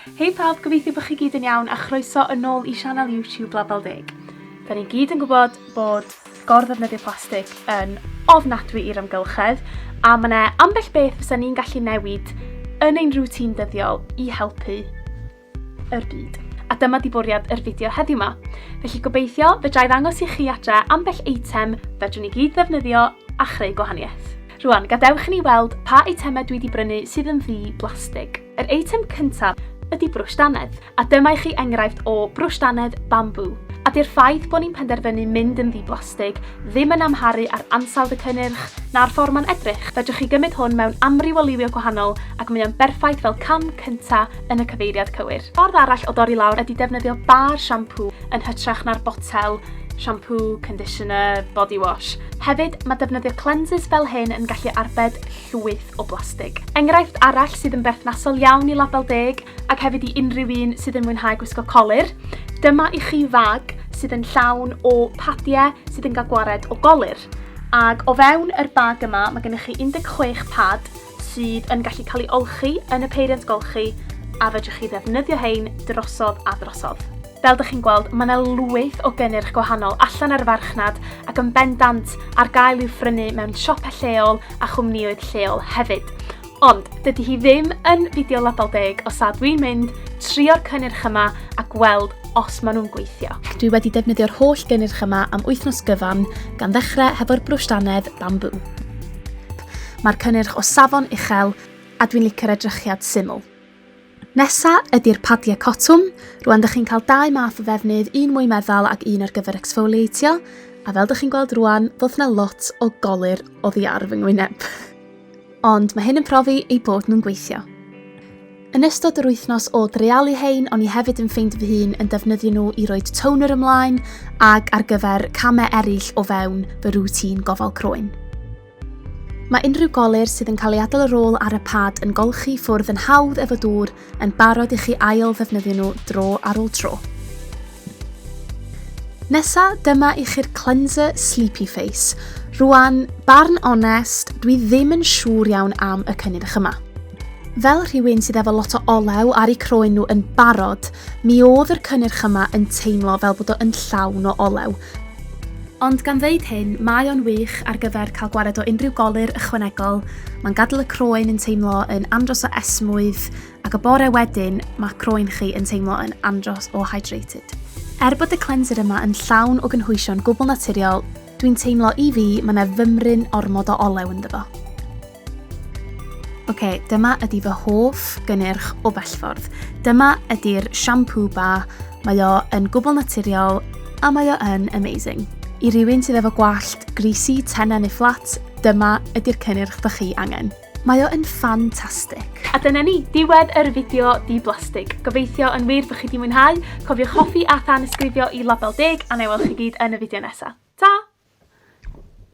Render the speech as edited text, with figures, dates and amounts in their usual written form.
Hei pawb, gobeithio bod chi gyd yn iawn a chroeso yn ôl i sianel YouTube Label Deg. Da ni gyd yn gwybod bod gorddefnyddio plastig yn ofnadwy i'r amgylchedd a mae yna ambell beth fysa ni'n gallu newid yn ein rŵtîn dyddiol i helpu yr byd. A dyma di bwriad yr fideo heddiw ma. Felly gobeithio fedra i ddangos i chi adre ambell eitem fedrwn ni gyd ddefnyddio a chreu gwahaniaeth. Rwan, gadewch i ni weld pa eitemau dwi wedi brynu sydd yn ddi blastig. Yr eitem cyntaf ydy brwsh dannedd, a dyma i chi enghraifft o brwsh dannedd bambŵ. A di'r ffaith bod ni'n penderfynu mynd yn ddi-blastig ddim yn amharu ar ansawdd y cynnyrch na'r ffordd mae'n edrych. Fedrwch chi gymryd hwn mewn amryw o liwio gwahanol ac mae o'n berffaith fel cam cynta yn y cyfeiriad cywir. Ffordd arall o dorri lawr ydy defnyddio bar siampŵ yn hytrach na'r botel shampoo, conditioner, body wash. Hefyd, mae defnyddio cleansers fel hyn yn gallu arbed llwyth o blastig. Enghraifft arall sydd yn berthnasol iawn i label deg ac hefyd i unrhyw un sydd yn mwynhau gwisgo colur, dyma i chi fag sydd yn llawn o padiau sydd yn cael gwared o golur. Ac o fewn yr bag yma mae gennych chi 16 pad sydd yn gallu cael ei olchi yn y peiriant golchi a fedrwch chi ddefnyddio hein drosodd a drosodd. Fel dych chi'n gweld, mae yna lwyth o gynnyrch gwahanol allan ar y farchnad ac yn bendant ar gael i'w phrynu mewn siopau lleol a chwmnïoedd lleol hefyd. Ond dydy hi ddim yn fideo label deg os a dwi'n mynd trio'r cynnyrch yma a gweld os maen nhw'n gweithio. Dwi wedi defnyddio'r holl gynnyrch yma am wythnos gyfan, gan ddechrau hefo'r brwsh dannedd bambŵ. Mae'r cynnyrch o safon uchel a dwi'n licio'r edrychiad syml. Nesa ydy'r padiau cotwm. Rwan dych chi'n cael dau math o ddefnydd, un mwy meddal ac un ar gyfer exfoliatio. A fel dych chi'n gweld rwan, ddoth na lot o golur oddi ar fy ngwyneb. Ond mae hyn yn profi eu bod nhw'n gweithio. Yn ystod yr wythnos o dreialu hein, o'n i hefyd yn ffeindio fy hun yn defnyddio nhw i roed toner ymlaen ac ar gyfer camau eraill o fewn fy rŵtîn gofal croen. Mae unrhyw golur sydd yn cael ei adael ar ôl ar y pad yn golchi ffwrdd yn hawdd efo dŵr yn barod i chi ail ddefnyddio nhw dro ar ôl tro. Nesa, dyma i chi'r cleanser Sleepy Face. Rwan, barn onest, dwi ddim yn siŵr iawn am y cynnyrch yma. Fel rhywun sydd efo lot o olew ar eu croen nhw yn barod, mi oedd yr cynnyrch yma yn teimlo fel bod o yn llawn o olew. Ond gan ddeud hyn, mae o'n wych ar gyfer cael gwared o unrhyw golur ychwanegol, mae'n gadael y croen yn teimlo yn andros o esmwyth, ac y bore wedyn mae croen chi yn teimlo yn andros o hydrated. Er bod y cleanser yma yn llawn o gynhwysion gwbl naturiol, dwi'n teimlo i fi mae 'na fymryn ormod o olew ynddo fo. Ok, dyma ydy fy hoff gynnyrch o bellffordd. Dyma ydy'r shampoo bar. Mae o yn gwbl naturiol a mae o yn amazing. I rywun sydd efo gwallt greasy, tenau neu fflat, dyma ydy'r cynnyrch dych chi angen. Mae o yn ffantastig. A dyna ni, diwedd yr fideo di-blastig. Gobeithio yn wir bod chi wedi mwynhau. Cofiwch hoffi a thanysgrifio i Label Deg a na i weld chi gyd yn y fideo nesaf.